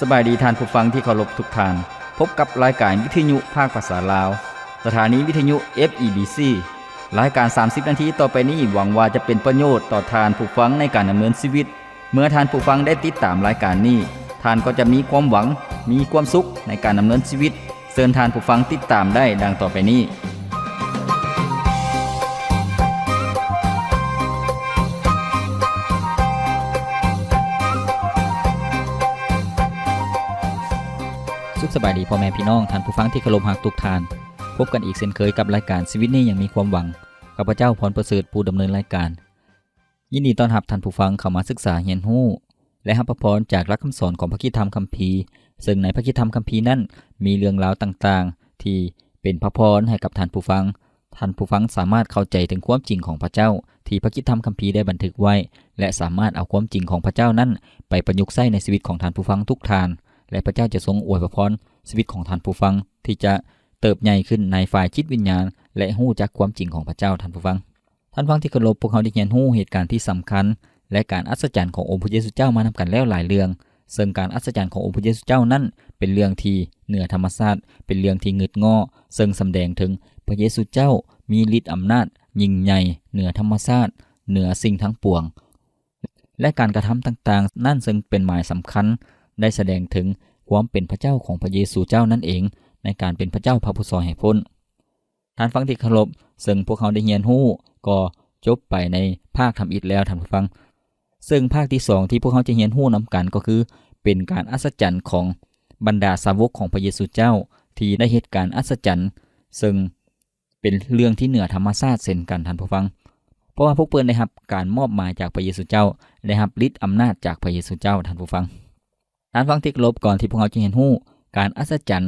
ສະບາຍດີທ່ານຜູ້ຟັງທີ່ເຄົາລົບທຸກທ່ານ. ພົບກັບລາຍການວິທະຍຸພາກພາສາລາວ, ສະຖານີວິທະຍຸ ເອັຟ ອີ ບີ ຊີ. ລາຍການສາມສິບນາທີຕໍ່ໄປນີ້ ຫວັງວ່າຈະເປັນປະໂຫຍດຕໍ່ທ່ານຜູ້ຟັງໃນການດຳເນີນຊີວິດ. ເມື່ອທ່ານຜູ້ຟັງໄດ້ຕິດຕາມລາຍການນີ້, ທ່ານກໍຈະມີຄວາມຫວັງ, ມີຄວາມສຸກໃນການດຳເນີນຊີວິດ. ເຊີນທ່ານຜູ້ຟັງຕິດຕາມໄດ້ດັ່ງຕໍ່ໄປນີ້. ສຸກສະບາຍດີພໍ່ແມ່ພີ່ນ້ອງ, ທ່ານຜູ້ຟັງທີ່ເຄົາລົບຮັກທຸກທ່ານ. ພົບກັນອີກເຊັ່ນເຄີຍກັບລາຍການຊີວິດນີ້ຍັງມີຄວາມຫວັງ. ຂ້າພະເຈົ້າ ພອນປະເສີດ ຜູ້ດຳເນີນລາຍການ. ຍິນດີຕ້ອນຮັບທ່ານຜູ້ຟັງເຂົ້າມາສຶກສາຮຽນຮູ້ ແລະ ຮັບພະພອນຈາກຫຼັກຄຳສອນຂອງພະຄຣິສຕະທຳຄຳພີ, ເຊິ່ງໃນພະຄຣິສຕະທຳຄຳພີນັ້ນ ມີເລື່ອງລາວຕ່າງໆ ທີ່ເປັນພະພອນໃຫ້ກັບທ່ານຜູ້ຟັງ. ທ່ານຜູ້ຟັງສາມາດເຂົ້າໃຈເຖິງຄວາມຈິງຂອງພະເຈົ້າ ທີ່ພະຄຣິສຕະທຳຄຳພີໄດ້ບັນທຶກໄວ້ ແລະ ສາມາດເອົາຄວາມຈິງຂອງພະເຈົ້ານັ້ນ ໄປປະຍຸກໃຊ້ໃນຊີວິດຂອງທ່ານຜູ້ຟັງທຸກທ່ານ, ແລະ ພະເຈົ້າຈະຊົງອວຍພະພອນຊີວິດຂອງທ່ານຜູ້ຟັງ ທີ່ຈະເຕີບໃຫຍ່ຂຶ້ນໃນຝ່າຍຈິດວິນຍານ ແລະ ຮູ້ຈັກຄວາມຈິງຂອງພະເຈົ້າ. ທ່ານຜູ້ຟັງ ທ່ານຜູ້ຟັງທີ່ເຄົາລົບ, ພວກເຮົາໄດ້ຮຽນຮູ້ເຫດການທີ່ສຳຄັນ ແລະ ການອັດສະຈັນຂອງອົງພະເຢຊູເຈົ້າມານຳກັນແລ້ວຫຼາຍເລື່ອງ, ເຊິ່ງການອັດສະຈັນຂອງອົງພະເຢຊູເຈົ້ານັ້ນ ເປັນເລື່ອງທີ່ເໜືອທຳມະຊາດ, ເປັນເລື່ອງທີ່ງຶດງໍ້, ເຊິ່ງສຳແດງເຖິງພະເຢຊູເຈົ້າມີລິດອຳນາດຍິ່ງໃຫຍ່ເໜືອທຳມະຊາດ, ເໜືອສິ່ງທັງປວງ ແລະ ການກະທຳຕ່າງໆນັ້ນ ເຊິ່ງເປັນໝາຍສຳຄັນ ໄດ້ສະແດງເຖິງຄວາມເປັນພະເຈົ້າຂອງພະເຢຊູເຈົ້ານັ້ນເອງ ໃນການເປັນພະເຈົ້າພະຜູ້ຊ່ອຍໃຫ້ພົ້ນ. ທ່ານຟັງທີ່ເຄົາລົບ, ເຊິ່ງພວກເຮົາໄດ້ຮຽນຮູ້ກໍຈົບໄປໃນພາກທຳອິດແລ້ວທ່ານຜູ້ຟັງ. ເຊິ່ງພາກທີສອງທີ່ພວກເຮົາຈະຮຽນຮູ້ນຳກັນກໍຄື ເປັນການອັດສະຈັນຂອງບັນດາສາວົກຂອງພະເຢຊູເຈົ້າ ທີ່ໄດ້ເຮັດການອັດສະຈັນ, ເຊິ່ງເປັນເລື່ອງທີ່ເໜືອທຳມະຊາດເຊັ່ນກັນທ່ານຜູ້ຟັງ. ເພາະວ່າພວກເພິ່ນໄດ້ຮັບການມອບໝາຍຈາກພະເຢຊູເຈົ້າ, ໄດ້ຮັບລິດອຳນາດຈາກພະເຢຊູເຈົ້າທ່ານຜູ້ຟັງ. ທ່ານຟັງທີ່ເຄົາລົບ, ກ່ອນທີ່ພວກເຮົາຈະຮຽນຮູ້ການອັດສະຈັນ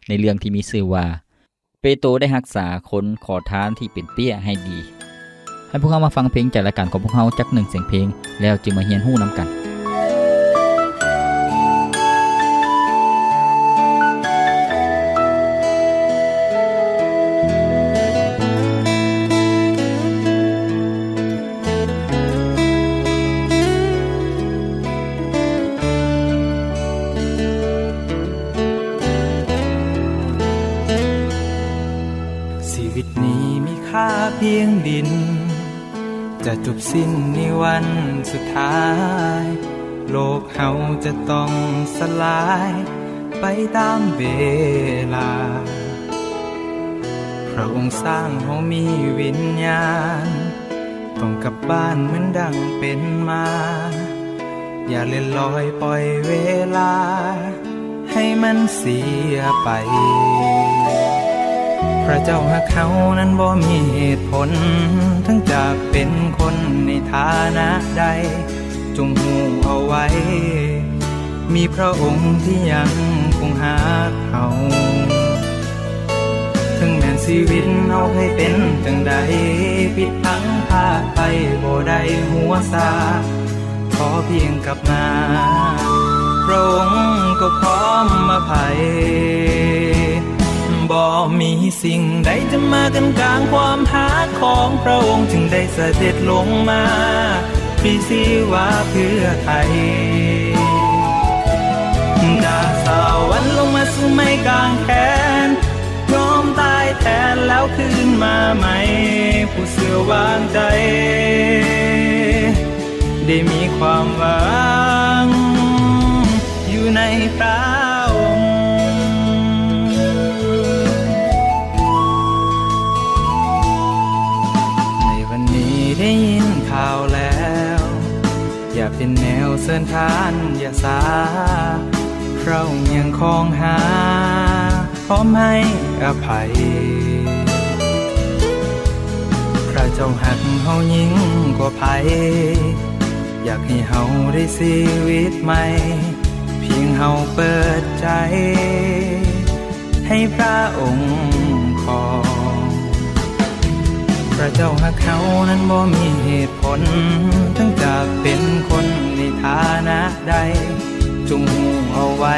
ໃນເລື່ອງທີ່ມີຊື່ວ່າ ເປໂຕໄດ້ຮັກສາຄົນຂໍທານທີ່ເປັນເປ້ຍໃຫ້ດີ, ໃຫ້ພວກເຮົາມາຟັງເພງຈາກລາຍການຂອງພວກເຮົາຈັກໜຶ່ງສຽງເພງ ແລ້ວຈຶ່ງມາຮຽນຮູ້ນຳກັນ. ຊີວິດນີ້ມີຄ່າພຽງດິນ ຈະຈົບສິ້ນໃນວັນສຸດທ້າຍ, ໂລກເຮົາຈະຕ້ອງສະຫຼາຍໄປຕາມເວລາ. ພະອົງສ້າງເຮົາມີວິນຍານ, ຕ້ອງກັບບ້ານເໝືອນດັ່ງເປັນມາ. ຢ່າເລັດລອຍປ່ອຍເວລາໃຫ້ມັນເສຍໄປ. ພະເຈົ້າຮັກເຮົານັ້ນບໍ່ມີເຫດຜົນ, ເຖິງຈະເປັນຄົນໃນຖານະໃດ, ຈົ່ງຮູ້ເອົາໄວ້, ມີພະອົງທີ່ຍັງຄົງຮັກເຮົາ. ເຖິງແມ່ນຊີວິດເຮົາໃຫ້ເປັນຈັ່ງໃດ, ຜິດພັງພາດໄປບໍ່ໄດ້ຫົວຊາ, ຂໍພຽງກັບມາ, ພະອົງກໍພ້ອມອະໄພ. ບໍ່ມີສິ່ງໃດຈະມາກັ້ນກາງຄວາມຮັກຂອງພະອົງ, ຈຶ່ງໄດ້ສະເດັດລົງມາ ພຣີຊີວາເພື່ອໄຖ່ ຈາກສະຫວັນລົງມາສູ່ໄມ້ກາງແຂນ, ຍອມຕາຍແທນແລ້ວຄືນມາໃໝ່, ຜູ້ເຊື່ອວາງໃຈ ໄດ້ມີຄວາມຫວັງຢູ່ໃນພະອົງ. ໃນວັນນີ້ໄດ້ຍິນຂ່າວແລ້ວ, ຢ່າເປັນແນວເຊີນທ່ານຢ່າຊາ, ພະອົງຍັງຄອງຫາ ພ້ອມໃຫ້ອະໄພ. ພະເຈົ້າຮັກເຮົາຍິ່ງກວ່າໃຜ, ຢາກໃຫ້ເຮົາໄດ້ຊີວິດໃໝ່, ພຽງເຮົາເປີດໃຈໃຫ້ພະອົງຄອງ. ພະເຈົ້າຮັກເຮົານັ້ນບໍ່ມີເຫດຜົນ, ເຖິງຈະເປັນຄົນໃນຖານະ ໃດ, ຈົ່ງຮູ້ເອົາໄວ້,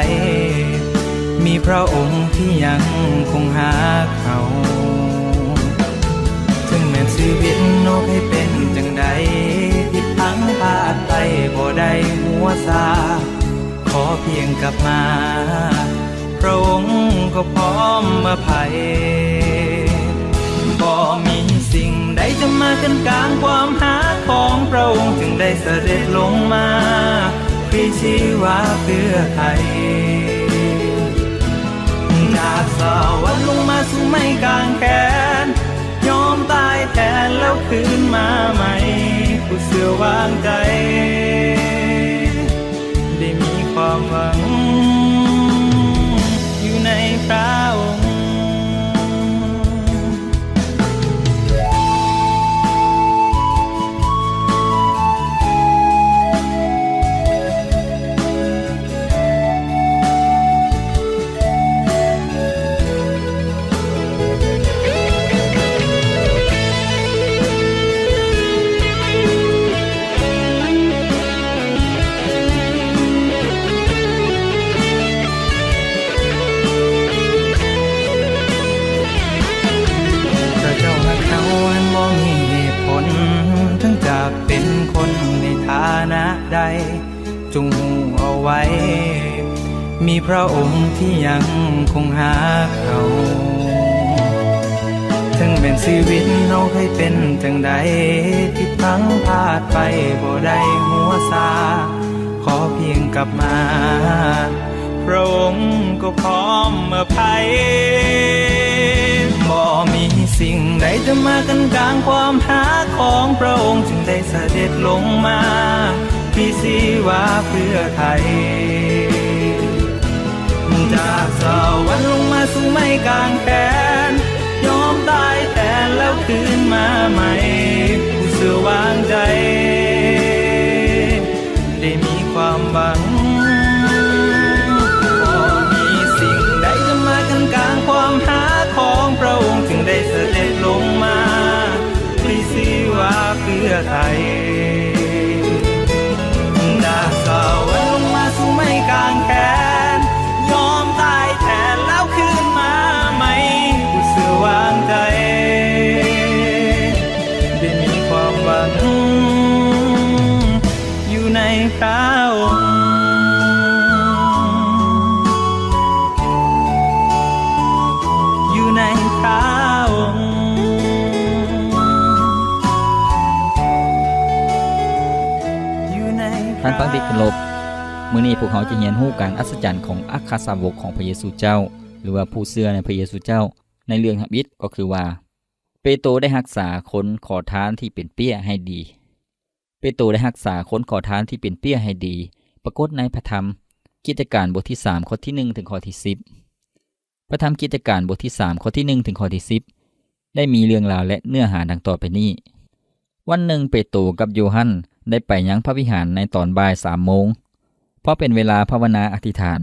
ມີພະອົງທີ່ຍັງຄົງຮັກເຮົາ. ເຖິງແມ່ນຊີວິດເຮົາເຄີຍເປັນຈັ່ງໃດ, ຜິດພັງພາດໄປບໍ່ໄດ້ຫົວຊາ, ຂໍ ຂໍພຽງກັບມາ ພະອົງກໍພ້ອມອະໄພ. ບໍ່ມີສິ່ງໃດຈະມາກັ້ນກາງຄວາມຮັກຂອງພະອົງ ຈຶ່ງໄດ້ສະເດັດລົງມາ ພລີຊີວະເພື່ອໄທ. ຈາກສະຫວັນລົງມາສູ່ໄມ້ກາງແຂນ ຍອມຕາຍແທນແລ້ວຄືນມາໃໝ່ ຜູ້ເຊື່ອວາງໃຈ ໄດ້ມີຄວາມຫວັງຢູ່ໃນພຣະອົງ. ພຣະເຈົ້າຮັກເຮົາອັນບໍ່ມີເຫດຜົນ ເຖິງຈະເປັນຄົນໃນຖານະໃດ ຈົ່ງຮູ້ເອົາໄວ້ ມີພຣະອົງທີ່ຍັງຄົງຮັກເຮົາ. ເຖິງແມ່ນຊີວິດເຮົາເຄີຍເປັນຈັ່ງໃດ ຜິດພັງພາດໄປ ບໍ່ໄດ້ຫົວຊາ ຂໍພຽງກັບມາ ພຣະອົງກໍພ້ອມອະໄພ. ບໍ່ມີສິ່ງໃດຈະມາກັ້ນກາງຄວາມຮັກຂອງພຣະອົງ ຈຶ່ງໄດ້ສະເດັດລົງມາ ພລີຊີວະເພື່ອໄທ. ຈາກສະຫວັນລົງມາສູ່ໄມ້ກາງແຂນ ຍອມຕາຍແທນແລ້ວຄືນມາໃໝ່ ຜູ້ເຊື່ອວາງໃຈ ໄດ້ມີຄວາມຫວັງ. ບໍ່ມີສິ່ງໃດຈະມາກັ້ນກາງຄວາມຮັກຂອງພຣະອົງ ຈຶ່ງໄດ້ສະເດັດລົງມາ ພລີຊີວະເພື່ອໄທ. ຈາກສະຫວັນລົງມາສູ່ໄມ້ກາງແຂນ ຍອມຕາຍແທນແລ້ວຄືນມາໃໝ່ ຜູ້ເຊື່ອວາງໃຈ ໄດ້ມີຄວາມຫວັງ ຢູ່ໃນພຣະອົງ ຢູ່ໃນພຣະອົງ ຢູ່ໃນພຣະອົງ. ທ່ານຟັງທີ່ເຄົາລົບ, ມື້ນີ້ພວກເຮົາຈະຮຽນຮູ້ການອັດສະຈັນຂອງອັກຄະສາວົກຂອງພະເຢຊູເຈົ້າ ຫຼືວ່າຜູ້ເຊື່ອໃນພະເຢຊູເຈົ້າ ໃນເລື່ອງທຳອິດກໍຄືວ່າ ເປໂຕໄດ້ຮັກສາຄົນຂໍທານທີ່ເປັນເປ້ຍໃຫ້ດີ. ເປໂຕໄດ້ຮັກສາຄົນຂໍທານທີ່ເປັນເປ້ຍໃຫ້ດີ ປາກົດໃນພະທຳກິດຈະການບົດທີສາມ ຂໍ້ທີໜຶ່ງ ເຖິງຂໍ້ທີສິບ. ພະທຳກິດຈະການບົດທີສາມ ຂໍ້ທີໜຶ່ງ ເຖິງຂໍ້ທີສິບ ໄດ້ມີເລື່ອງລາວ ແລະ ເນື້ອຫາດັ່ງຕໍ່ໄປນີ້. ວັນໜຶ່ງເປໂຕກັບໂຢຮັນໄດ້ໄປຍັງພະວິຫານໃນຕອນບ່າຍສາມໂມງ, ເພາະເປັນເວລາພາວະນາອະທິຖານ.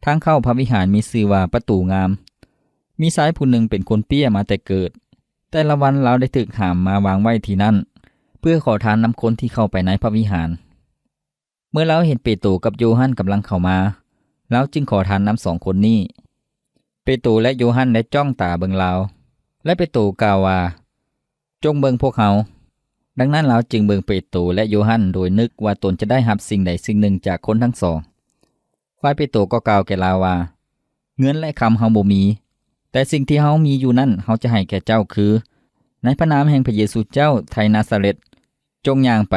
ທາງເຂົ້າພະວິຫານມີຊື່ວ່າປະຕູງາມ. ມີຊາຍຜູ້ໜຶ່ງເປັນຄົນເປ້ຍມາແຕ່ເກີດ. ແຕ່ລະວັນລາວໄດ້ຖືກຫາມມາວາງໄວ້ທີ່ນັ້ນ ເພື່ອຂໍທານນຳຄົນທີ່ເຂົ້າໄປໃນພະວິຫານ. ເມື່ອລາວເຫັນເປໂຕກັບໂຢຮັນກຳລັງເຂົ້າມາ, ລາວຈຶ່ງຂໍທານນຳສອງຄົນນີ້. ເປໂຕ ແລະ ໂຢຮັນໄດ້ຈ້ອງຕາເບິ່ງລາວ, ແລະ ເປໂຕກ່າວວ່າ, ຈົ່ງເບິ່ງພວກເຮົາ. ດັ່ງນັ້ນລາວຈຶ່ງເບິ່ງເປໂຕ ແລະ ໂຢຮັນ ໂດຍນຶກວ່າຕົນຈະໄດ້ຮັບສິ່ງໃດສິ່ງໜຶ່ງຈາກຄົນທັງສອງ. ຝ່າຍເປໂຕກໍກ່າວແກ່ລາວວ່າ, ເງິນ ແລະ ຄຳເຮົາບໍ່ມີ, ແຕ່ສິ່ງທີ່ເຮົາມີຢູ່ນັ້ນເຮົາຈະໃຫ້ແກ່ເຈົ້າຄື, ໃນພະນາມແຫ່ງພະເຢຊູເຈົ້າໄທນາຊາເລັດ, ຈົ່ງຍ່າງໄປ.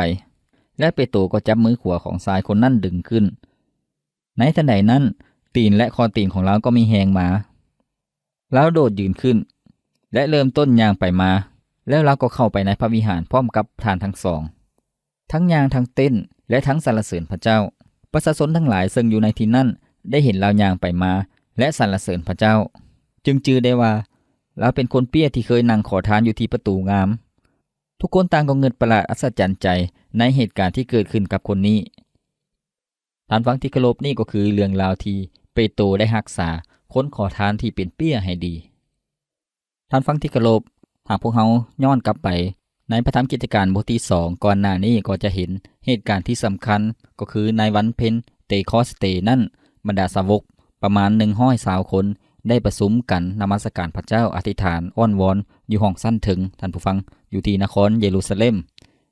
ແລະ ເປໂຕກໍຈັບມືຂວາຂອງຊາຍຄົນນັ້ນດຶງຂຶ້ນ. ໃນທັນໃດນັ້ນ, ຕີນ ແລະ ຂໍ້ຕີນຂອງລາວກໍມີແຮງມາ. ລາວໂດດຢືນຂຶ້ນ ແລະ ເລີ່ມຕົ້ນຍ່າງໄປມາ, ແລ້ວລາວກໍເຂົ້າໄປໃນພະວິຫານພ້ອມກັບທ່ານທັງສອງ. ທັງຍ່າງທັງເຕັ້ນ ແລະ ທັງສັນລະເສີນພະເຈົ້າ. ປະຊາຊົນທັງຫຼາຍເຊິ່ງຢູ່ໃນທີ່ນັ້ນໄດ້ເຫັນລາວຍ່າງໄປມາ ແລະ ສັນລະເສີນພະເຈົ້າ, ຈຶ່ງຈື່ໄດ້ວ່າລາວເປັນຄົນເປ້ຍທີ່ເຄີຍນັ່ງຂໍທານຢູ່ທີ່ປະຕູງາມ. ທຸກຄົນຕ່າງກໍງຶດປະຫຼາດອັດສະຈັນໃຈໃນເຫດການທີ່ເກີດຂຶ້ນກັບຄົນນີ້. ທ່ານຟັງທີ່ເຄົາລົບ, ນີ້ກໍຄືເລື່ອງລາວທີ່ເປໂຕໄດ້ຮັກສາຄົນຂໍທານທີ່ເປັນເປ້ຍໃຫ້ດີ. ທ່ານຟັງທີ່ເຄົາລົບ, ຫາກພວກເຮົາຍ້ອນກັບໄປໃນພະທຳກິດຈະການບົດທີສອງ ກ່ອນໜ້ານີ້ກໍຈະເຫັນເຫດການທີ່ສຳຄັນ, ກໍຄືໃນວັນເພັນເຕຄອສເຕນັ້ນ, ບັນດາສາວົກປະມານໜຶ່ງຮ້ອຍຊາວຄົນໄດ້ປະຊຸມກັນນະມັດສະການພະເຈົ້າ, ອະທິຖານ, ອ້ອນວອນຢູ່ຫ້ອງຊັ້ນເທິງ, ທ່ານຜູ້ຟັງ, ຢູ່ທີ່ນະຄອນເຢຣູຊາເລັມ.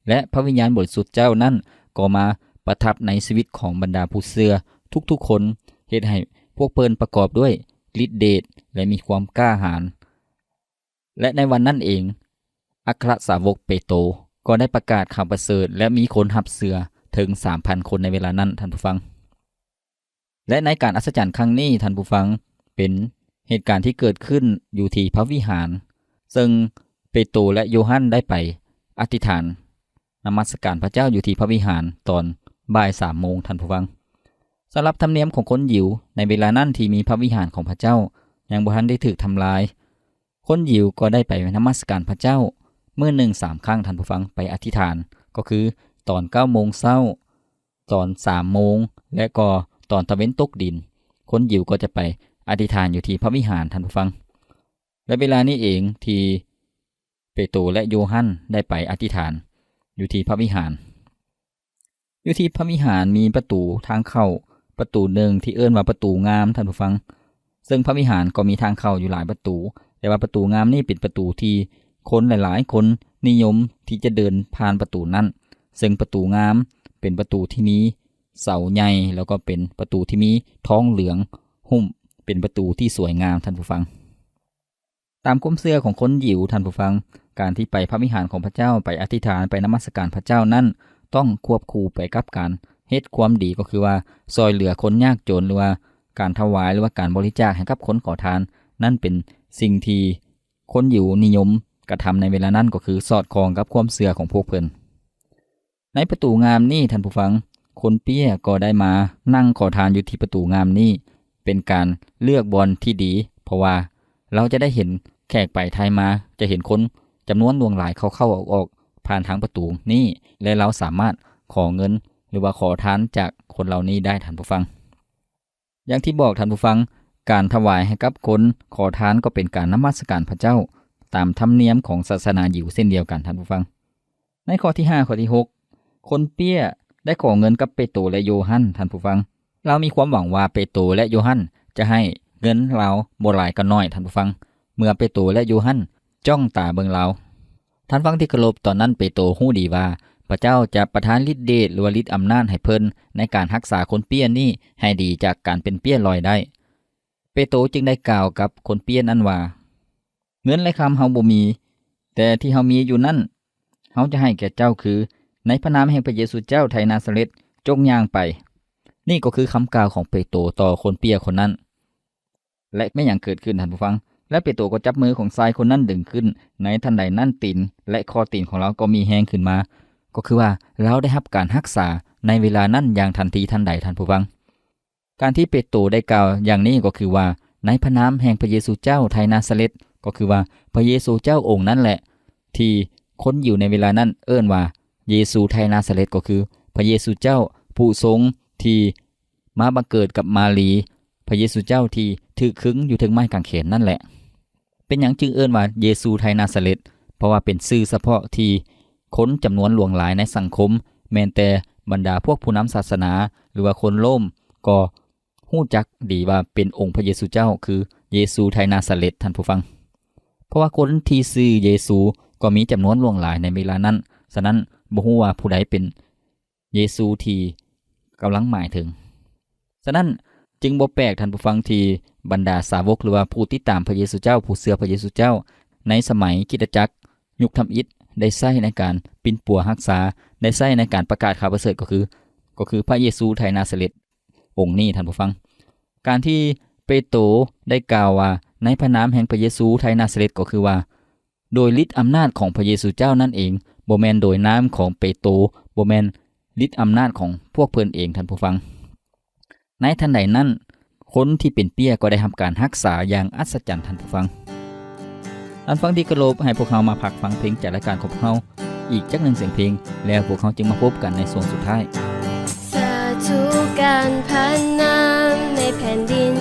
ແລະ ພະວິນຍານບໍລິສຸດເຈົ້ານັ້ນກໍມາປະທັບໃນຊີວິດຂອງບັນດາຜູ້ເຊື່ອ ທຸກໆຄົນ ເຮັດໃຫ້ພວກເພິ່ນປະກອບດ້ວຍລິດເດດ ແລະ ມີຄວາມກ້າຫານ. ແລະ ໃນວັນນັ້ນເອງ ອັກຄະສາວົກເປໂຕກໍໄດ້ປະກາດຂ່າວປະເສີດ ແລະ ມີຄົນຮັບເຊື່ອເຖິງສາມພັນຄົນໃນເວລານັ້ນ, ທ່ານຜູ້ຟັງ. ແລະ ໃນການອັດສະຈັນຄັ້ງນີ້, ທ່ານຜູ້ຟັງ, ເປັນເຫດການທີ່ເກີດຂຶ້ນຢູ່ທີ່ພະວິຫານ, ເຊິ່ງເປໂຕ ແລະ ໂຢຮັນໄດ້ໄປອະທິຖານນະມັດສະການພະເຈົ້າຢູ່ທີ່ພະວິຫານຕອນບ່າຍສາມໂມງ, ທ່ານຜູ້ຟັງ. ສຳລັບທຳນຽມຂອງຄົນຢິວໃນເວລານັ້ນທີ່ມີພະວິຫານຂອງພະເຈົ້າຍັງບໍ່ທັນໄດ້ຖືກທຳລາຍ, ຄົນຢິວກໍໄດ້ໄປນະມັດສະການພະເຈົ້າມື້ໜຶ່ງສາມຄັ້ງ, ທ່ານຜູ້ຟັງ, ໄປອະທິຖານ ກໍຄືຕອນເກົ້າໂມງເຊົ້າ, ຕອນສາມໂມງ ແລະ ກໍຕອນຕາເວັນຕົກດິນ, ຄົນຢິວກໍຈະໄປອະທິຖານຢູ່ທີ່ພະວິຫານ, ທ່ານຜູ້ຟັງ. ແລະ ເວລານີ້ເອງທີ່ເປໂຕ ແລະ ໂຢຮັນໄດ້ໄປອະທິຖານຢູ່ທີ່ພະວິຫານ. ຢູ່ທີ່ພະວິຫານມີປະຕູທາງເຂົ້າປະຕູໜຶ່ງທີ່ເອີ້ນວ່າປະຕູງາມ, ທ່ານຜູ້ຟັງ, ເຊິ່ງພະວິຫານກໍມີທາງເຂົ້າຢູ່ຫຼາຍປະຕູ, ແຕ່ວ່າປະຕູງາມນີ້ເປັນປະຕູທີ່ຄົນຫຼາຍໆຄົນນິຍົມທີ່ຈະເດີນຜ່ານປະຕູນັ້ນ, ເຊິ່ງປະຕູງາມເປັນປະຕູທີ່ມີເສົາໃຫຍ່ ແລ້ວກໍເປັນປະຕູທີ່ມີທອງເຫຼືອງຫຸ້ມ, ເປັນປະຕູທີ່ສວຍງາມ, ທ່ານຜູ້ຟັງ. ຕາມຄວາມເຊື່ອຂອງຄົນຢິວ, ທ່ານຜູ້ຟັງ, ການທີ່ໄປພະວິຫານຂອງພະເຈົ້າ, ໄປອະທິຖານ, ໄປນະມັດສະການພະເຈົ້ານັ້ນ ຕ້ອງຄວບຄູ່ໄປກັບການເຮັດຄວາມດີ, ກໍຄືວ່າຊ່ອຍເຫຼືອຄົນຍາກຈົນ ຫຼືວ່າການຖວາຍ ຫຼືວ່າການບໍລິຈາກໃຫ້ກັບຄົນຂໍທານ. ນັ້ນເປັນສິ່ງທີ່ຄົນຢິວນິຍົມກະທຳໃນເວລານັ້ນ, ກໍຄືສອດຄ່ອງກັບຄວາມເຊື່ອຂອງພວກເພິ່ນ. ໃນປະຕູງາມນີ້, ທ່ານຜູ້ຟັງ, ຄົນເປ້ຍກໍໄດ້ມານັ່ງຂໍທານຢູ່ທີ່ປະຕູງາມນີ້, ເປັນການເລືອກບ່ອນທີ່ດີ, ເພາະວ່າລາວຈະໄດ້ເຫັນແຂກໄປໄທມາ, ຈະເຫັນຄົນຈຳນວນຫຼວງຫຼາຍເຂົ້າໆອອກໆຜ່ານທາງປະຕູນີ້, ແລະ ລາວສາມາດຂໍເງິນ ຫຼືວ່າຂໍທານຈາກຄົນເຫຼົ່ານີ້ໄດ້, ທ່ານຜູ້ຟັງ. ຢ່າງທີ່ບອກ, ທ່ານຜູ້ຟັງ, ການຖວາຍໃຫ້ກັບຄົນຂໍທານກໍເປັນການນະມັດສະການພະເຈົ້າຕາມທຳນຽມຂອງສາສະໜາຢິວເຊັ່ນດຽວກັນ, ທ່ານຜູ້ຟັງ. ໃນຂໍ້ທີຫ້າ, ຂໍ້ທີຫົກ, ຄົນເປ້ຍໄດ້ຂໍເງິນກັບເປໂຕ ແລະ ໂຢຮັນ, ທ່ານຜູ້ຟັງ. ລາວມີຄວາມຫວັງວ່າເປໂຕ ແລະ ໂຢຮັນຈະໃຫ້ເງິນລາວບໍ່ຫຼາຍກໍໜ້ອຍ, ທ່ານຜູ້ຟັງ. ເມື່ອເປໂຕ ແລະ ໂຢຮັນຈ້ອງຕາເບິ່ງລາວ, ທ່ານຟັງທີ່ເຄົາລົບ, ຕອນນັ້ນເປໂຕຮູ້ດີວ່າພະເຈົ້າຈະປະທານລິດເດດ ຫຼືວ່າລິດອຳນາດໃຫ້ເພິ່ນໃນການຮັກສາຄົນເປ້ຍນີ້ໃຫ້ດີຈາກການເປັນເປ້ຍລອຍໄດ້. ເປໂຕຈຶ່ງໄດ້ກ່າວກັບຄົນເປ້ຍນັ້ນວ່າ, ເງິນ ແລະ ຄຳເຮົາບໍ່ມີ, ແຕ່ທີ່ເຮົາມີຢູ່ນັ້ນ ເຮົາຈະໃຫ້ແກ່ເຈົ້າ, ຄືໃນພະນາມແຫ່ງພະເຢຊູເຈົ້າໄທນາຊາເລັດ, ຈົ່ງຍ່າງໄປ. ນີ້ກໍຄືຄຳກ່າວຂອງເປໂຕຕໍ່ຄົນເປ້ຍຄົນນັ້ນ. ແລະ ແມ່ນຫຍັງເກີດຂຶ້ນ, ທ່ານຜູ້ຟັງ? ແລະ ເປໂຕກໍຈັບມືຂອງຊາຍຄົນນັ້ນດຶງຂຶ້ນ, ໃນທັນໃດນັ້ນຕີນ ແລະ ຂໍ້ຕີນຂອງລາວກໍມີແຮງຂຶ້ນມາ, ກໍຄືວ່າລາວໄດ້ຮັບການຮັກສາໃນເວລານັ້ນຢ່າງທັນທີທັນໃດ, ທ່ານຜູ້ຟັງ. ການທີ່ເປໂຕໄດ້ກ່າວຢ່າງນີ້ກໍຄືວ່າ, ໃນພະນາມແຫ່ງພະເຢຊູເຈົ້າໄທນາຊາເລັດ, ກໍຄືວ່າພະເຢຊູເຈົ້າອົງນັ້ນແຫຼະ ທີ່ຄົນຢິວໃນເວລານັ້ນເອີ້ນວ່າເຢຊູໄທນາຊາເລັດ, ກໍຄືພະເຢຊູເຈົ້າຜູ້ຊົງທີ່ມາບັງເກີດກັບມາຣີ, ພະເຢຊູເຈົ້າທີ່ຖືກຄຶງຢູ່ເທິງໄມ້ກາງເຂນນັ້ນແຫຼະ. ເປັນຫຍັງຈຶ່ງເອີ້ນວ່າເຢຊູໄທນາຊາເລັດ? ເພາະວ່າເປັນຊື່ສະເພາະທີ່ຄົນຈຳນວນຫຼວງຫຼາຍໃນສັງຄົມ, ແມ່ນແຕ່ບັນດາພວກຜູ້ນຳສາສະໜາ ຫຼືວ່າຄົນໂລມ ກໍຮູ້ຈັກດີວ່າເປັນອົງພະເຢຊູເຈົ້າ, ຄືເຢຊູໄທນາຊາເລັດ, ທ່ານຜູ້ຟັງ. ເພາະວ່າຄົນທີ່ຊື່ເຢຊູກໍມີຈຳນວນຫຼວງຫຼາຍໃນເວລານັ້ນ, ສະນັ້ນບໍ່ຮູ້ວ່າຜູ້ໃດເປັນ ເຢຊູທີ່ກຳລັງໝາຍເຖິງ. ສະນັ້ນຈຶ່ງບໍ່ແປກ, ທ່ານຜູ້ຟັງ, ທີ່ບັນດາສາວົກ ຫຼືວ່າຜູ້ຕິດຕາມພະເຢຊູເຈົ້າ, ຜູ້ເຊື່ອພະເຢຊູເຈົ້າ ໃນສະໄໝຄຣິສຕະຈັກຍຸກທຳອິດ ໄດ້ໃຊ້ໃນການປິ່ນປົວຮັກສາ, ໄດ້ໃຊ້ໃນການປະກາດຂ່າວປະເສີດ, ກໍຄື, ກໍຄືພະເຢຊູໄທນາຊາເລັດອົງນີ້, ທ່ານຜູ້ຟັງ. ການທີ່ເປໂຕໄດ້ກ່າວວ່າ, ໃນພະນາມແຫ່ງພະເຢຊູໄທນາຊາເລັດ, ກໍຄືວ່າ ໂດຍລິດອຳນາດຂອງພະເຢຊູເຈົ້ານັ້ນເອງ, ບໍ່ແມ່ນໂດຍນາມຂອງເປໂຕ, ບໍ່ແມ່ນລິດອຳນາດຂອງພວກເພິ່ນເອງ, ທ່ານຜູ້ຟັງ. ໃນທັນໃດນັ້ນ, ຄົນທີ່ເປັນເປ້ຍກໍໄດ້ຮັບການຮັກສາຢ່າງອັດສະຈັນ, ທ່ານຜູ້ຟັງ. ທ່ານຟັງທີ່ເຄົາລົບ, ໃຫ້ພວກເຮົາມາພັກຟັງເພງຈາກລາຍການຂອງພວກເຮົາອີກຈັກໜຶ່ງສຽງເພງ, ແລ້ວພວກເຮົາຈຶ່ງມາພົບກັນໃນຊ່ວງສຸດທ້າຍ. ສາທຸການພະນາມໃນແຜ່ນດິນ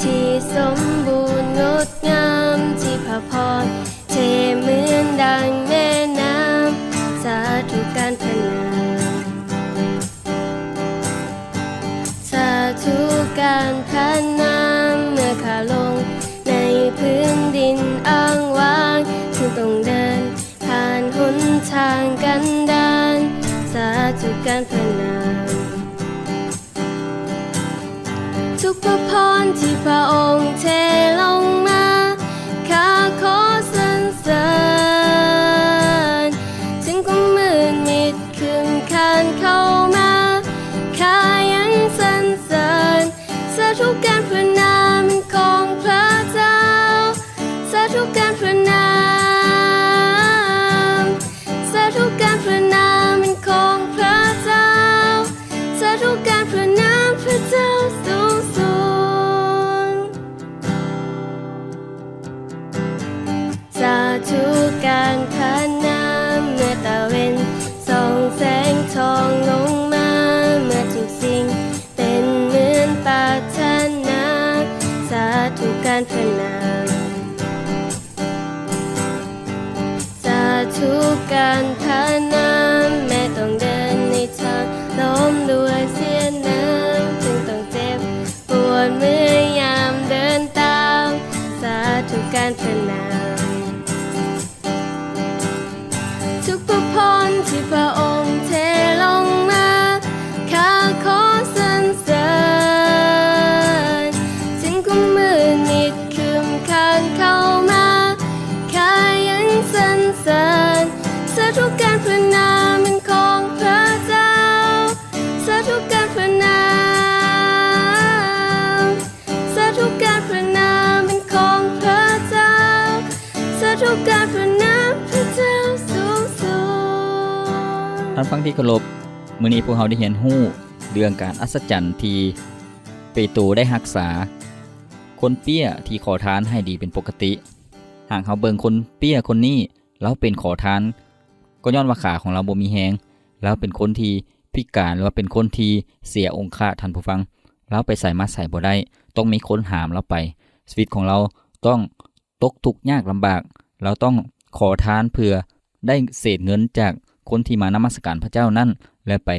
ທີ່ສົມບູນງົດງາມ, ທີ່ພະພອນ ເທເໝືອນດັ່ງແມ່ນ້ຳ, ສາທຸການພະນາມ, ສາທຸການພະນາມ, ເມື່ອຂ້າລົງໃນພື້ນດິນອ້າງວ້າງ, ເຊິ່ງຕ້ອງເດີນຜ່ານຫົນທາງກັນດານ, ສາທຸການພະນາມ. ທຸກພະພອນທີ່ພະອົງເທລົງມາ ຂ້າຂໍສັນເສີນ. ເຖິງຄວາມມືດມິດຄຶມຄານເຂົ້າມາ ຂ້າຍັງສັນເສີນ. ສາທຸການພະນາມຂອງພະເຈົ້າ ສາທຸການພະນາມ ສາທຸການພະນາມຂອງພະເຈົ້າ ສາທຸການພະນາມພະເຈົ້າສູງສຸດ. ສາທຸການພະນາມ ເມື່ອຕາເວັນສ່ອງແສງທອງລົງມາ ເມື່ອທຸກສິ່ງເປັນເໝືອນປາດຖະໜາ ສາທຸການພະນາມ. ສາທຸການພະນາມ ແມ້ຕ້ອງເດີນໃນທາງລ້ອມດ້ວຍເສຍໜາມ ເຖິງຕ້ອງເຈັບປວດເມື່ອຍຍາມເດີນຕາມ ສາທຸການພະນາມ. ທຸກພະພອນທີ່ພະອົງເທລົງມາ ຂ້າຂໍສັນເສີນ. ເຖິງຄວາມມືດມິດຄຶມຄານເຂົ້າມາ ຂ້າຍັງສັນເສີນ. ສາທຸການພະນາມຂອງພະເຈົ້າ ສາທຸການພະນາມ ສາທຸການພະນາມຂອງພະເຈົ້າ ສາທຸການພະນາມພະເຈົ້າສູງສຸດ. ທ່ານຟັງທີ່ເຄົາລົບ, ມື້ນີ້ພວກເຮົາໄດ້ຮຽນຮູ້ເລື່ອງການອັດສະຈັນທີ່ເປໂຕໄດ້ຮັກສາຄົນເປ້ຍທີ່ຂໍທານໃຫ້ດີເປັນປົກກະຕິ. ຫາກເຮົາເບິ່ງຄົນເປ້ຍຄົນນີ້, ລາວເປັນຂໍທານ ກໍຍ້ອນວ່າຂາຂອງລາວບໍ່ມີແຮງ, ລາວເປັນຄົນທີ່ພິການ ຫຼືວ່າເປັນຄົນທີ່ເສຍອົງຄະ, ທ່ານຜູ້ຟັງ, ລາວໄປໃສມາໃສບໍ່ໄດ້, ຕ້ອງມີຄົນຫາມລາວໄປ, ຊີວິດຂອງລາວຕ້ອງຕົກທຸກຍາກລຳບາກ, ລາວຕ້ອງຂໍທານເພື່ອໄດ້ເສດເງິນຈາກຄົນທີ່ມານະມັດສະການພະເຈົ້ານັ້ນ ແລະ ໄປ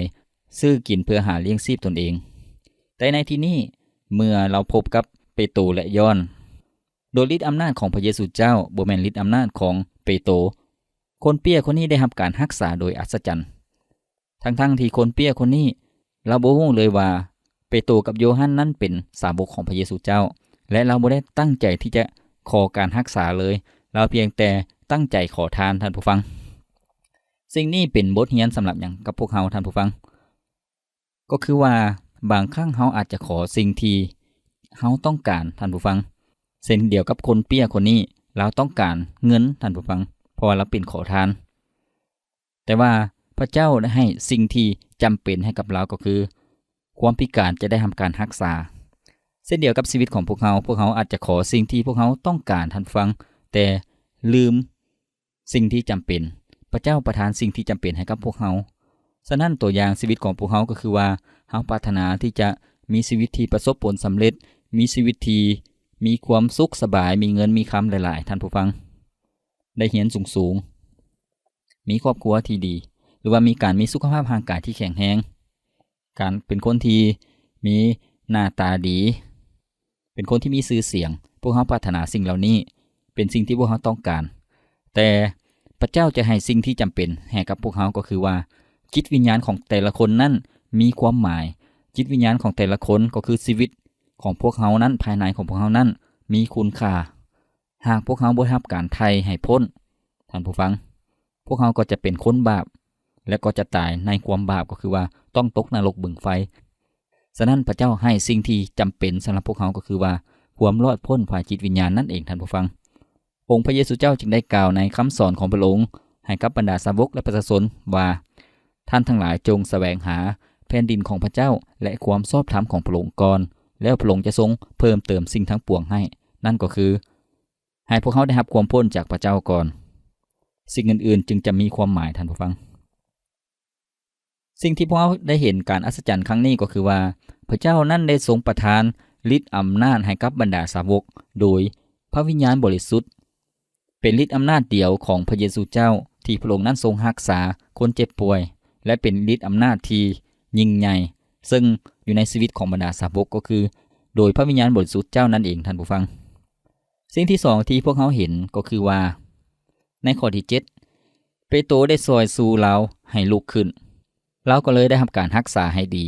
ຊື້ກິນເພື່ອຫາລ້ຽງຊີບຕົນເອງ. ແຕ່ໃນທີ່ນີ້ ເມື່ອລາວພົບກັບເປໂຕ ແລະ ຢອນ ໂດຍລິດອຳນາດຂອງພະເຢຊູເຈົ້າ, ບໍ່ແມ່ນລິດອຳນາດຂອງເປໂຕ, ຄົນເປ້ຍຄົນນີ້ໄດ້ຮັບການຮັກສາໂດຍອັດສະຈັນ. ທັງໆທີ່ຄົນເປ້ຍຄົນນີ້ລາວບໍ່ຮູ້ເລີຍວ່າເປໂຕກັບໂຢຮັນນັ້ນເປັນສາວົກຂອງພະເຢຊູເຈົ້າ ແລະ ລາວບໍ່ໄດ້ຕັ້ງໃຈທີ່ຈະຂໍການຮັກສາເລີຍ, ລາວພຽງແຕ່ຕັ້ງໃຈຂໍທານ, ທ່ານຜູ້ຟັງ. ສິ່ງນີ້ເປັນບົດຮຽນສຳລັບຫຍັງກັບພວກເຮົາ, ທ່ານຜູ້ຟັງ? ກໍຄືວ່າບາງຄັ້ງເຮົາອາດຈະຂໍສິ່ງທີ່ເຮົາຕ້ອງການ, ທ່ານຜູ້ຟັງ. ເຊັ່ນດຽວກັບຄົນເປ້ຍຄົນນີ້, ລາວຕ້ອງການເງິນ, ທ່ານຜູ້ຟັງ, ເພາະວ່າລາວເປັນຂໍທານ. ແຕ່ວ່າພະເຈົ້າໄດ້ໃຫ້ສິ່ງທີ່ຈຳເປັນໃຫ້ກັບລາວ, ກໍຄືຄວາມພິການຈະໄດ້ຮັບການຮັກສາ. ເຊັ່ນດຽວກັບຊີວິດຂອງພວກເຮົາ, ພວກເຮົາອາດຈະຂໍສິ່ງທີ່ພວກເຮົາຕ້ອງການ, ທ່ານຜູ້ຟັງ, ແຕ່ລືມ ສິ່ງທີ່ຈຳເປັນ. ພະເຈົ້າປະທານສິ່ງທີ່ຈຳເປັນໃຫ້ກັບພວກເຮົາ. ສະນັ້ນ, ຕົວຢ່າງຊີວິດຂອງພວກເຮົາກໍຄືວ່າ ເຮົາປາດຖະໜາທີ່ຈະມີຊີວິດທີ່ປະສົບຜົນສຳເລັດ, ມີຊີວິດທີ່ມີຄວາມສຸກສະບາຍ, ມີເງິນມີຄຳຫຼາຍໆ, ທ່ານຜູ້ຟັງ, ໄດ້ຮຽນສູງໆ, ມີຄອບຄົວທີ່ດີ, ຫຼືວ່າມີການມີສຸຂະພາບຮ່າງກາຍທີ່ແຂງແຮງ, ການເປັນຄົນທີ່ມີໜ້າຕາດີ, ເປັນຄົນທີ່ມີຊື່ສຽງ, ພວກເຮົາປາດຖະໜາສິ່ງເຫຼົ່ານີ້, ເປັນສິ່ງທີ່ພວກເຮົາຕ້ອງການ. ແຕ່ພະເຈົ້າຈະໃຫ້ສິ່ງທີ່ຈຳເປັນໃຫ້ກັບພວກເຮົາ, ກໍຄືວ່າຈິດວິນຍານຂອງແຕ່ລະຄົນນັ້ນມີຄວາມໝາຍ. ຈິດວິນຍານຂອງແຕ່ລະຄົນ, ກໍຄືຊີວິດຂອງພວກເຮົານັ້ນ, ພາຍໃນຂອງພວກເຮົານັ້ນມີຄຸນຄ່າ. ຫາກພວກເຮົາບໍ່ໄດ້ຮັບການໄຖ່ໃຫ້ພົ້ນ, ທ່ານຜູ້ຟັງ, ພວກເຮົາກໍຈະເປັນຄົນບາບ ແລະ ກໍຈະຕາຍໃນຄວາມບາບ, ກໍຄືວ່າຕ້ອງຕົກນະລົກບຶງໄຟ. ສະນັ້ນ, ພະເຈົ້າໃຫ້ສິ່ງທີ່ຈຳເປັນສຳລັບພວກເຮົາ, ກໍຄືວ່າຄວາມລອດພົ້ນຝ່າຍຈິດວິນຍານນັ້ນເອງ, ທ່ານຜູ້ຟັງ. ອົງພະເຢຊູເຈົ້າຈຶ່ງໄດ້ກ່າວໃນຄຳສອນຂອງພະອົງໃຫ້ກັບບັນດາສາວົກ ແລະ ປະຊາຊົນວ່າ, ທ່ານທັງຫຼາຍຈົ່ງສະແຫວງຫາແຜ່ນດິນຂອງພະເຈົ້າ ແລະ ຄວາມຊອບທຳຂອງພະອົງກ່ອນ, ແລ້ວພະອົງຈະຊົງເພີ່ມເຕີມສິ່ງທັງປວງໃຫ້, ນັ້ນກໍຄື ໃຫ້ພວກເຮົາໄດ້ຮັບຄວາມພົ້ນຈາກພະເຈົ້າກ່ອນ. ສິ່ງອື່ນໆຈຶ່ງຈະມີຄວາມໝາຍ, ທ່ານຜູ້ຟັງ. ສິ່ງທີ່ພວກເຮົາໄດ້ເຫັນການອັດສະຈັນຄັ້ງນີ້ກໍຄືວ່າ ພະເຈົ້ານັ້ນໄດ້ຊົງປະທານລິດອຳນາດໃຫ້ກັບບັນດາສາວົກໂດຍພະວິນຍານບໍລິສຸດ. ເປັນລິດອຳນາດດຽວຂອງພະເຢຊູເຈົ້າທີ່ພະອົງນັ້ນຊົງຮັກສາຄົນເຈັບປ່ວຍ ແລະ ເປັນລິດອຳນາດທີ່ຍິ່ງໃຫຍ່ ເຊິ່ງຢູ່ໃນຊີວິດຂອງບັນດາສາວົກ ກໍຄືໂດຍພະວິນຍານບໍລິສຸດເຈົ້ານັ້ນເອງ, ທ່ານຜູ້ຟັງ. ສິ່ງທີສອງທີ່ພວກເຮົາເຫັນກໍຄືວ່າ ໃນຂໍ້ທີເຈັດ ເປໂຕໄດ້ຊ່ອຍຊູລາວໃຫ້ລຸກຂຶ້ນ, ລາວກໍເລີຍໄດ້ຮັບການຮັກສາໃຫ້ດີ.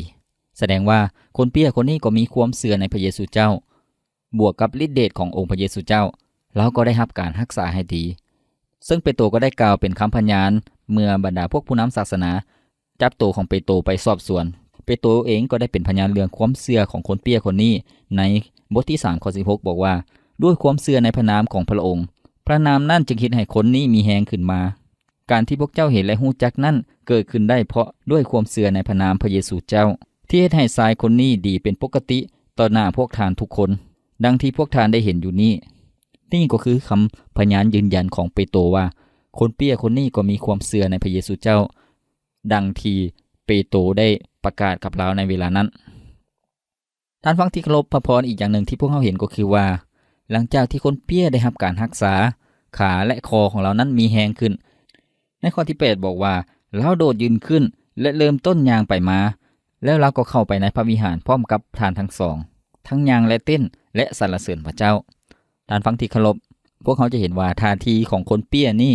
ສະແດງວ່າຄົນເປ້ຍຄົນນີ້ກໍມີຄວາມເຊື່ອໃນພະເຢຊູເຈົ້າ ບວກກັບລິດເດດຂອງອົງພະເຢຊູເຈົ້າ, ລາວກໍໄດ້ຮັບການຮັກສາໃຫ້ດີ. ເຊິ່ງເປໂຕກໍໄດ້ກ່າວເປັນຄຳພະຍານ ເມື່ອບັນດາພວກຜູ້ນຳສາສະໜາຈັບໂຕຂອງເປໂຕໄປສອບສວນ. ເປໂຕເອງກໍໄດ້ເປັນພະຍານເລື່ອງຄວາມເຊື່ອຂອງຄົນເປ້ຍຄົນນີ້ ໃນບົດທີສາມ ຂໍ້ສິບຫົກ ບອກວ່າ, ດ້ວຍຄວາມເຊື່ອໃນພະນາມຂອງພະອົງ, ພະນາມນັ້ນຈຶ່ງເຮັດໃຫ້ຄົນນີ້ມີແຮງຂຶ້ນມາ. ການທີ່ພວກເຈົ້າເຫັນ ແລະ ຮູ້ຈັກນັ້ນ ເກີດຂຶ້ນໄດ້ເພາະດ້ວຍຄວາມເຊື່ອໃນພະນາມພະເຢຊູເຈົ້າ, ທີ່ເຮັດໃຫ້ຊາຍຄົນນີ້ດີເປັນປົກກະຕິຕໍ່ໜ້າພວກທ່ານທຸກຄົນ, ດັ່ງທີ່ພວກທ່ານໄດ້ເຫັນຢູ່ນີ້. ນີ້ກໍຄືຄຳພະຍານຢືນຢັນຂອງເປໂຕວ່າ ຄົນເປ້ຍຄົນນີ້ກໍມີຄວາມເຊື່ອໃນພະເຢຊູເຈົ້າ, ດັ່ງທີ່ເປໂຕໄດ້ປະກາດກັບລາວໃນເວລານັ້ນ. ທ່ານຟັງທີ່ເຄົາລົບ, ພະພອນອີກຢ່າງໜຶ່ງທີ່ພວກເຮົາເຫັນກໍຄືວ່າ, ຫຼັງຈາກທີ່ຄົນເປ້ຍໄດ້ຮັບການຮັກສາ, ຂາ ແລະ ຄໍຂອງລາວນັ້ນມີແຮງຂຶ້ນ. ໃນຂໍ້ທີແປດບອກວ່າ, ລາວໂດດຢືນຂຶ້ນ ແລະ ເລີ່ມຕົ້ນຍ່າງໄປມາ, ແລ້ວລາວກໍເຂົ້າໄປໃນພະວິຫານພ້ອມກັບທ່ານທັງສອງ, ທັງຍ່າງ ແລະ ເຕັ້ນ ແລະ ສັນລະເສີນພະເຈົ້າ. ທ່ານຟັງທີ່ເຄົາລົບ, ພວກເຮົາຈະເຫັນວ່າທ່າທີຂອງຄົນເປ້ຍນີ້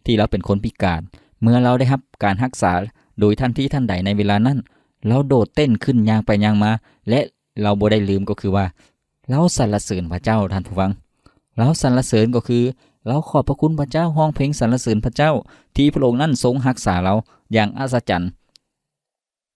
ທີ່ລາວເປັນຄົນພິການ, ເມື່ອລາວໄດ້ຮັບການຮັກສາໂດຍທັນທີທັນໃດໃນເວລານັ້ນ, ລາວໂດດເຕັ້ນຂຶ້ນຍ່າງໄປຍ່າງມາ ແລະ ລາວບໍ່ໄດ້ລືມກໍຄືວ່າ ລາວສັນລະເສີນພະເຈົ້າ, ທ່ານຜູ້ຟັງ. ລາວສັນລະເສີນກໍຄື ລາວຂອບພະຄຸນພະເຈົ້າ, ຮ້ອງເພງສັນລະເສີນພະເຈົ້າ ທີ່ພະອົງນັ້ນຊົງຮັກສາລາວຢ່າງອັດສະຈັນ.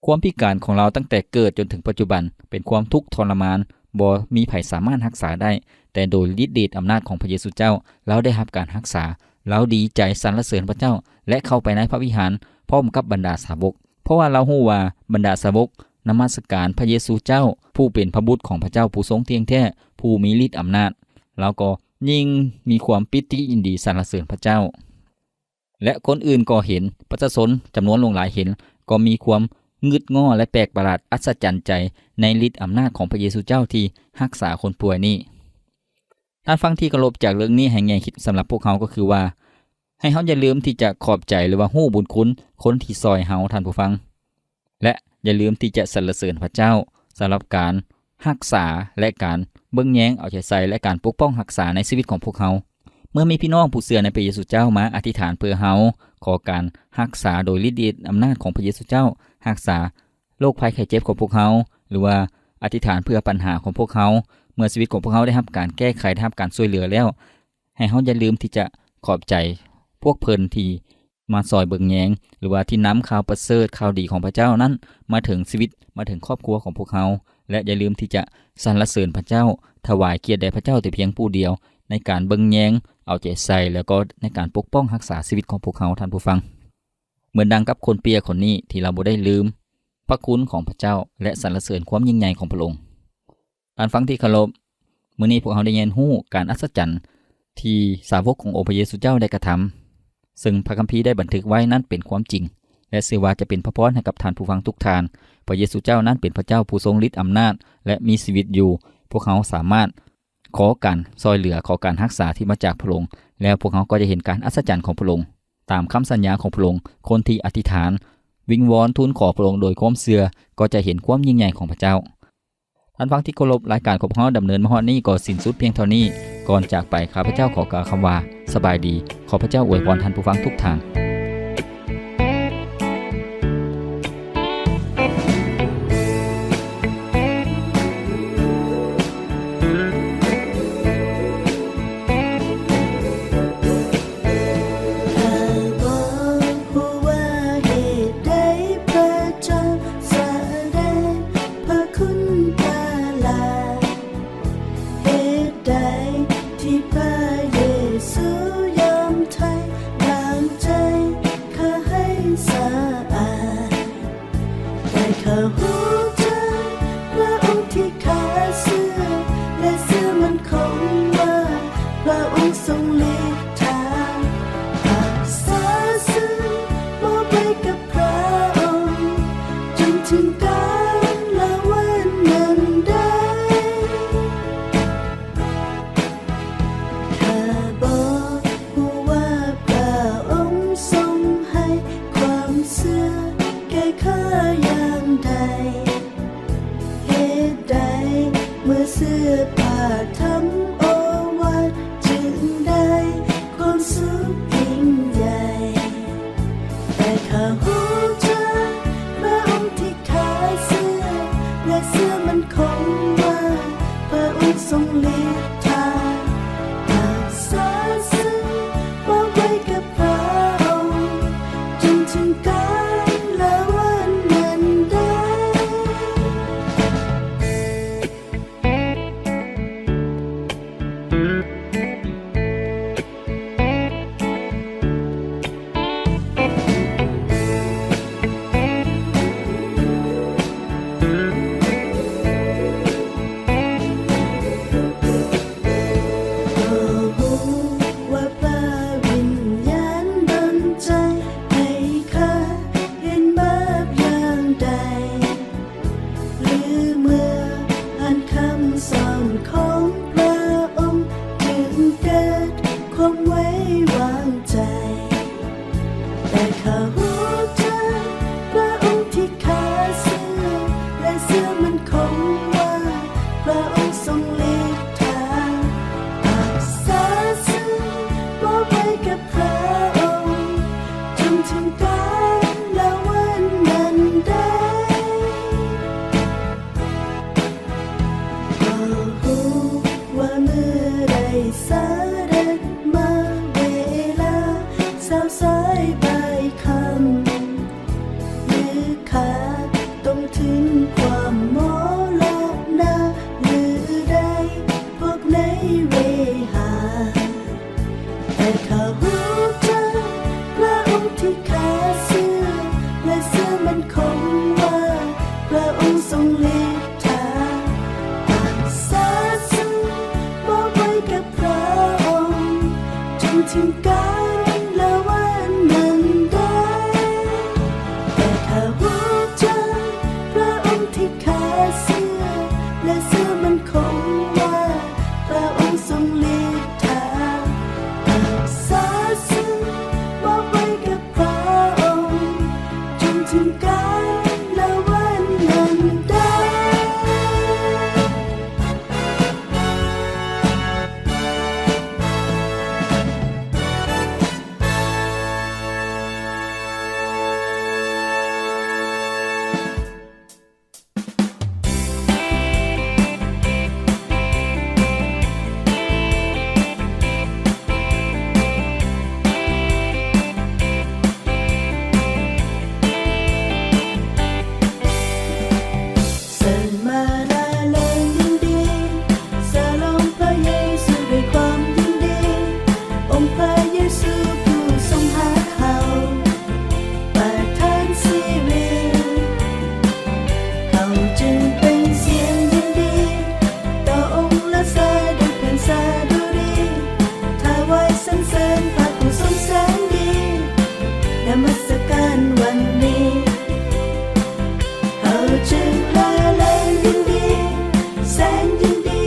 ຄວາມພິການຂອງລາວຕັ້ງແຕ່ເກີດຈົນເຖິງປັດຈຸບັນ ເປັນຄວາມທຸກທໍລະມານ, ບໍ່ມີໃຜສາມາດຮັກສາໄດ້, ແຕ່ໂດຍລິດເດດອຳນາດຂອງພະເຢຊູເຈົ້າ, ລາວໄດ້ຮັບການຮັກສາ. ລາວດີໃຈສັນລະເສີນພະເຈົ້າ ແລະ ເຂົ້າໄປໃນພະວິຫານພ້ອມກັບບັນດາສາວົກ, ເພາະວ່າລາວຮູ້ວ່າບັນດາສາວົກນະມັດສະການພະເຢຊູເຈົ້າ, ຜູ້ເປັນພະບຸດຂອງພະເຈົ້າຜູ້ຊົງທ່ຽງແທ້, ຜູ້ມີລິດອຳນາດ. ລາວກໍຍິ່ງມີຄວາມປີຕິຍິນດີສັນລະເສີນພະເຈົ້າ. ແລະ ຄົນອື່ນກໍເຫັນ, ປະຊາຊົນຈຳນວນຫຼວງຫຼາຍເຫັນ, ກໍມີຄວາມງຶດງໍ້ ແລະ ແປກປະຫຼາດອັດສະຈັນໃຈໃນລິດອຳນາດຂອງພະເຢຊູເຈົ້າທີ່ຮັກສາຄົນປ່ວຍນີ້. ທ່ານຟັງທີ່ເຄົາລົບ, ຈາກເລື່ອງນີ້ໃຫ້ແງ່ຄິດສຳລັບພວກເຮົາກໍຄືວ່າ, ໃຫ້ເຮົາຢ່າລືມທີ່ຈະຂອບໃຈ ຫຼືວ່າຮູ້ບຸນຄຸນຄົນທີ່ຊ່ອຍເຮົາ, ທ່ານຜູ້ຟັງ. ແລະ ຢ່າລືມທີ່ຈະສັນລະເສີນພະເຈົ້າສຳລັບການຮັກສາ ແລະ ການເບິ່ງແຍງເອົາໃຈໃສ່ ແລະ ການປົກປ້ອງຮັກສາໃນຊີວິດຂອງພວກເຮົາ. ເມື່ອມີພີ່ນ້ອງຜູ້ເຊື່ອໃນພະເຢຊູເຈົ້າມາອະທິຖານເພື່ອເຮົາ, ຂໍການຮັກສາໂດຍລິດເດດອຳນາດຂອງພະເຢຊູເຈົ້າ, ຮັກສາໂລກໄພໄຂ້ເຈັບຂອງພວກເຮົາ ຫຼືວ່າອະທິຖານເພື່ອບັນຫາຂອງພວກເຮົາ, ເມື່ອຊີວິດຂອງພວກເຮົາໄດ້ຮັບການແກ້ໄຂ, ໄດ້ຮັບການຊ່ວຍເຫຼືອແລ້ວ, ໃຫ້ເຮົາຢ່າລືມທີ່ຈະຂອບໃຈພວກເພິ່ນທີ່ ມາຊ່ອຍເບິ່ງແຍງ ຫຼືວ່າທີ່ນຳຂ່າວປະເສີດ, ຂ່າວດີຂອງພະເຈົ້ານັ້ນມາເຖິງຊີວິດ, ມາເຖິງຄອບຄົວຂອງພວກເຮົາ, ແລະ ຢ່າລືມທີ່ຈະສັນລະເສີນພະເຈົ້າ, ຖວາຍກຽດແດ່ພະເຈົ້າແຕ່ພຽງຜູ້ດຽວ ໃນການເບິ່ງແຍງເອົາໃຈໃສ່ ແລ້ວກໍໃນການປົກປ້ອງຮັກສາຊີວິດຂອງພວກເຮົາ, ທ່ານຜູ້ຟັງ. ເໝືອນດັ່ງກັບຄົນເປ້ຍຄົນນີ້ ທີ່ລາວບໍ່ໄດ້ລືມພະຄຸນຂອງພະເຈົ້າ ແລະ ສັນລະເສີນຄວາມຍິ່ງໃຫຍ່ຂອງພະອົງ. ທ່ານຟັງທີ່ເຄົາລົບ, ມື້ນີ້ພວກເຮົາໄດ້ຮຽນຮູ້ການອັດສະຈັນທີ່ສາວົກຂອງອົງພະເຢຊູເຈົ້າໄດ້ກະທຳ, ເຊິ່ງພະຄຳພີໄດ້ບັນທຶກໄວ້ນັ້ນເປັນຄວາມຈິງ ແລະ ເຊື່ອວ່າຈະເປັນພະພອນໃຫ້ກັບທ່ານຜູ້ຟັງທຸກທ່ານ. ພະເຢຊູເຈົ້ານັ້ນເປັນພະເຈົ້າຜູ້ຊົງລິດອຳນາດ ແລະ ມີຊີວິດຢູ່. ພວກເຮົາສາມາດຂໍການຊ່ອຍເຫຼືອ, ຂໍການຮັກສາທີ່ມາຈາກພະອົງ, ແລ້ວພວກເຮົາກໍຈະເຫັນການອັດສະຈັນຂອງພະອົງ. ຕາມຄຳສັນຍາຂອງພະອົງ, ຄົນທີ່ອະທິຖານ, ວິງວອນ, ທູນຂໍພະອົງໂດຍຄວາມເຊື່ອ ກໍຈະເຫັນຄວາມຍິ່ງໃຫຍ່ຂອງພະເຈົ້າ. ທ່ານຟັງທີ່ເຄົາລົບ, ລາຍການຂອງພວກເຮົາດຳເນີນມາຮອດນີ້ກໍສິ້ນສຸດພຽງເທົ່ານີ້. ກ່ອນຈາກໄປ, ຂ້າພະເຈົ້າຂໍກ່າວຄຳວ່າ ສະບາຍດີ. ຂໍພະເຈົ້າອວຍພອນທ່ານຜູ້ຟັງທຸກທ່ານ. ຂ້າບໍ່ຮູ້ວ່າເຫດໃດພະເຈົ້າສະແດງພະຄຸນປະຫຼາດ, ເຫດໃດທີ່ພະເຢຊູຍອມໄຖ່ລ້າງໃຈຂ້າໃຫ້ສະອາດ. ແຕ່ຂ້າຮູ້ຈັກພະອົງທີ່ຂ້າເຊື່ອ ແລະ ເຊື່ອໝັ້ນຄົງວ່າພະອົງຊົງເມດຕາຮັກສາ ຊຶ່ງມອບໄວ້ກັບພະອົງຈົນເຖິງການລະວັນນັ້ນໄດ້. ຂ້າບໍ່ຮູ້ວ່າພະອົງຊົງໃຫ້ຄວາມເຊື່ອແກ່ຂ້າຢ່າງໃດ, ເຫດໃດເມື່ອເຊື່ອພະທຳໂອວາດຈຶ່ງໄດ້ຄວາມສຸກຍິ່ງໃຫຍ່. ແຕ່ຂ້າຮູ້ຈັກພະອົງທີ່ຂ້າເຊື່ອ ການລະວັນນັ້ນໄດ້ ແຕ່ຖ້າຮູ້ຈັກພຣະອົງທີ່ຂ້າເຊື່ອ ແລະເຊື່ອໝັ້ນຄົງວ່າພຣະອົງຊົງຫຼີກທາງຮັກສາ ຊຶ່ງມອບໄວ້ກັບພຣະອົງ ຈົນເຖິງການລະວັນນັ້ນໄດ້. ເຊີນມາລາເລີຍຍິນດີ ສະຫຼອງພຣະເຢຊູດ້ວຍຄວາມຍິນດີ ອົງພຣະເຢຊູຜູ້ຊົງຮັກເຮົາ ປະທານຊີວິດ ເຮົາຈຶ່ງເປັ່ງສຽງຍິນດີ ຕໍ່ອົງລາຊາດ້ວຍເພງສະດຸດີ ຖວາຍສັນເສີນພຣະຜູ້ຊົງແສນດີ ນະມັດສະການວັນນີ້ ເຮົາຈຶ່ງລາເລີຍຍິນດີ ແສນຍິນດີ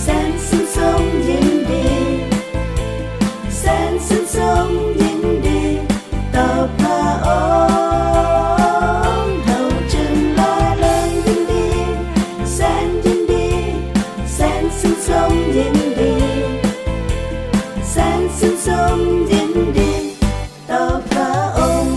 ແສນຊື່ນຊົມຍິນດີ ແສນຊື່ນຊົມຍິນດີ ຕໍ່ພຣະອົງ ເຮົາຈຶ່ງລາເລີຍຍິນດີ ແສນຍິນດີ ແສນຊື່ນຊົມຍິນດີ ແສນຊື່ນຊົມຍິນດີ ຕໍ່ພຣະອົງ.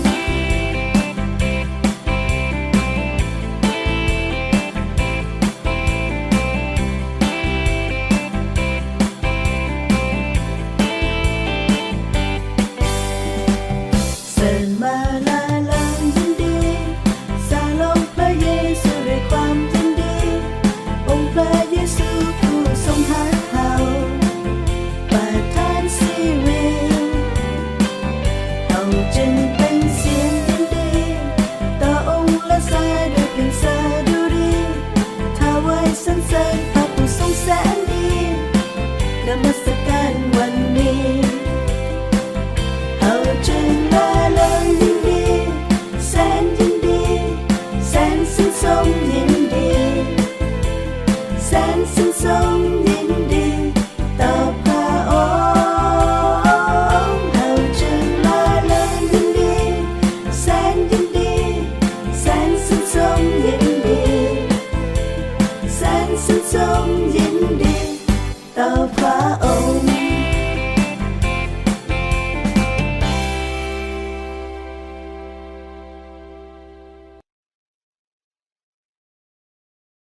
ເຊີນມາລາເລີຍຍິນດີ ສະຫຼອງພຣະເຢຊູດ້ວຍຄວາມຍິນດີ ອົງພຣະເຢຊູຜູ້ຊົງຮັກເຮົາ ປະທານຊີວິດ ເຮົາຈຶ່ງເປັ່ງສຽງຍິນດີ ຕໍ່ອົງລາຊາດ້ວຍເພງສະດຸດີ ຖວາຍສັນເສີນພຣະຜູ້ຊົງແສນດີ ນະມັດສະການວັນນີ້ ເຮົາຈຶ່ງລາເລີຍຍິນດີ ແສນຍິນດີ ແສນຊື່ນຊົມຍິນ